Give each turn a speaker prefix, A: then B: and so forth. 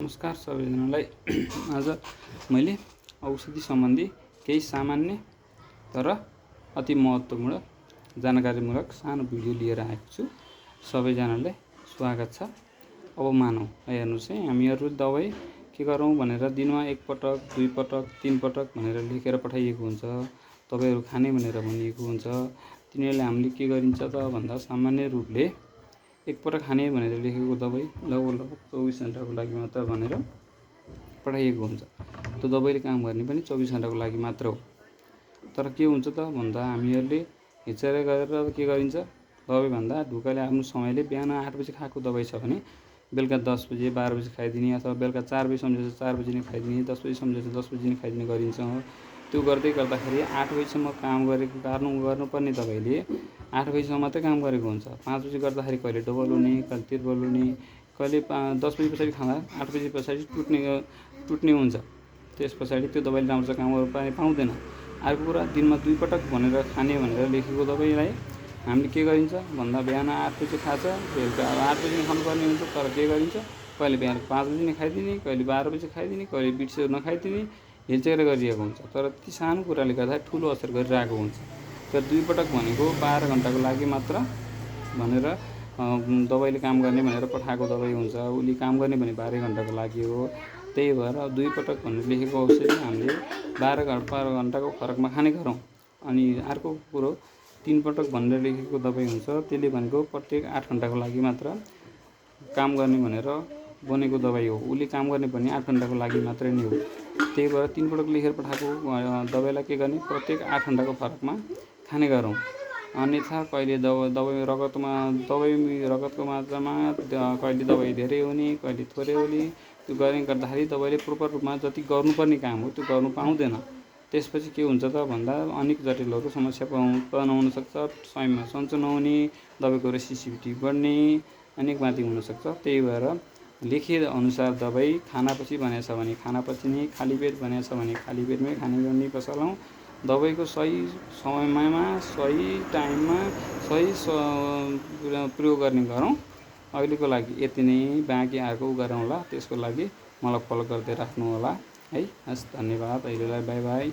A: नमस्कार सबैजनालाई। आज मैले औषधि सम्बन्धी केही सामान्य तर अति महत्त्वपूर्ण जानकारीमूलक सानो भिडियो लिएर आएको छु। सबैजनालाई स्वागत छ। अब मानौँ हेर्नुहोस् है, हामीहरू दबाई के गरौँ भनेर दिनमा एक पटक, दुई पटक, तीन पटक भनेर लेखेर पठाइएको हुन्छ। दबाईहरू खाने भनेर भनिएको हुन्छ। तिनीहरूले हामीले के गरिन्छ त भन्दा सामान्य रूपले एक पटक खाने भनेर लेखेको दबाई लगभग 24 घण्टाको लागि मात्र भनेर पठाइएको हुन्छ। त्यो दबाईले काम गर्ने पनि 24 घण्टाको लागि मात्र हो। तर के हुन्छ त भन्दा हामीहरूले हेरचाह गरेर के गरिन्छ, दबाईभन्दा ढुकाले आफ्नो समयले बिहान 8 बजी खाएको दबाई छ भने बेलुका 10 बजे 12 बजी खाइदिने, अथवा बेलुका 4 बजी सम्झेछ 4 बजी नै खाइदिने, 10 बजी सम्झेछ 10 बजी नै खाइदिने गरिन्छ। त्यो गर्दै गर्दाखेरि 8 बजीसम्म काम गर्नुपर्ने दबाईले 8 बजीसम्म मात्रै काम गरेको हुन्छ। 5 बजी गर्दाखेरि कहिले डबल हुने, कहिले त्रिबल हुने, कहिले 10 बजी पछाडि खाँदा 8 बजी पछाडि टुट्ने हुन्छ। त्यस पछाडि त्यो दबाईले राम्रो काम गर्न पाउँदैन। अर्को कुरा, दिनमा 2 पटक भनेर खाने भनेर लेखेको दबाईलाई हामीले के गरिन्छ भन्दा बिहान 8 बजी खान्छ, बेलुका 8 बजी खानुपर्ने हुन्छ। तर के गरिन्छ, कहिले बिहान 5 बजी नै खाइदिने, कहिले 12 बजी खाइदिने, कहिले बिर्सेर नखाइदिने, हेरचाह गरिएको हुन्छ। तर ती सानो कुराले गर्दा ठुलो असर गरिरहेको हुन्छ। तर 2 पटक भनेको 12 घण्टाको लागि मात्र भनेर दबाईले काम गर्ने भनेर पठाएको दबाई हुन्छ। उसले काम गर्ने भने 12 घण्टाको लागि हो। त्यही भएर 2 पटक भनेर लेखेको औषधि हामीले 12 घण्टाको फरकमा खाने गरौँ। अनि अर्को कुरो, 3 पटक भनेर लेखेको दबाई हुन्छ, त्यसले भनेको प्रत्येक 8 घण्टाको लागि मात्र काम गर्ने भनेर बनेको दबाई हो। उसले काम गर्ने भने 8 घण्टाको लागि मात्रै नै हो। त्यही भएर 3 पटक लेखेर पठाएको दबाईलाई के गर्ने, प्रत्येक 8 घण्टाको फरकमा खाने गरौँ। अन्यथा कहिले दबाई रगतको मात्रामा कहिले दबाई धेरै हुने, कहिले थोरै हुने, त्यो गर्ने गर्दाखेरि दबाईले प्रोपर रूपमा जति गर्नुपर्ने काम हो त्यो गर्नु पाउँदैन। त्यसपछि के हुन्छ त भन्दा अनेक जटिलहरू समस्या उत्पन्न हुनसक्छ। समयमा सन्चो नहुने, दबाईको रेसिसिभिटी बढ्ने, अनेक माथि हुनसक्छ। त्यही भएर लेखे अनुसार दबाई खानापछि भनेको छ भने खानापछि नै, खाली पेट भनेको छ भने खाली पेटमै खाने गर्ने बसलौँ। दबाईको सही समयमा, सही टाइममा, सही प्रयोग गर्ने गरौँ। अहिलेको लागि यति नै। बाँकी अर्को गरौँला, त्यसको लागि मलाई फलो गर्दै राख्नु होला है। हस्, धन्यवाद। अहिलेलाई बाई बाई।